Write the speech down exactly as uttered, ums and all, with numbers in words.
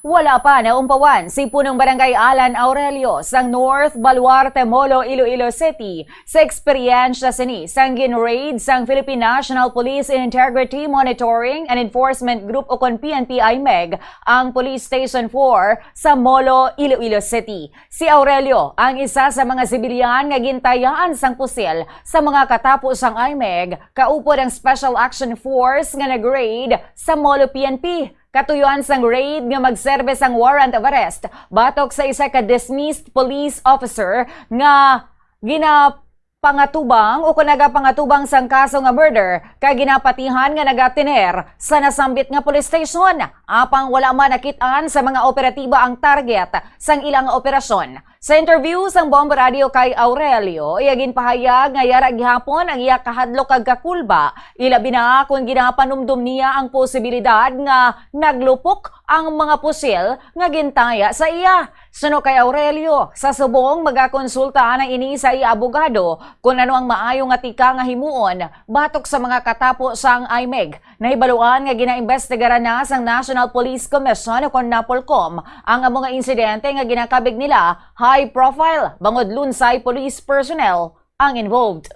Wala pa naumpawan si Punong Barangay Alan Aurelio sang North Baluarte, Molo, Iloilo City sa eksperyensya sini sang gin-raid sang Philippine National Police Integrity Monitoring and Enforcement Group o kon P N P I MEG ang Police Station four sa Molo, Iloilo City. Si Aurelio ang isa sa mga sibilyan nga gintayaan sang pusil sa mga katapo sang I MEG, kaupod ang Special Action Force nga nag-raid sa Molo P N P. Katuyoan sang raid nga magserbe sang warrant of arrest batok sa isa ka dismissed police officer nga ginapangatubang o kon nagapangatubang sang kaso nga murder kay ginapatihan nga nagatiner sa nasambit nga police station. Apang wala man nakit-an sa mga operatiba ang target sang ilang operasyon. Sa interview sang Bomb Radio kay Aurelio, iya ginpahayag nga yara gihapon ang iya kahadlok kag kakulba, ilabi na kon ginapanumdom niya ang posibilidad nga naglupok ang mga pusil nga gintaya sa iya. Suno kay Aurelio, sa subong magakonsulta na ini sa iya abogado kon ano ang maayo nga tika nga himuon batok sa mga katapo sang I MEG. Nahibaluan nga ginaimbestigaran na sang National Police Commission o kon NAPOLCOM ang amo nga insidente nga ginakabig nila high profile bangod lunsay police personnel ang involved.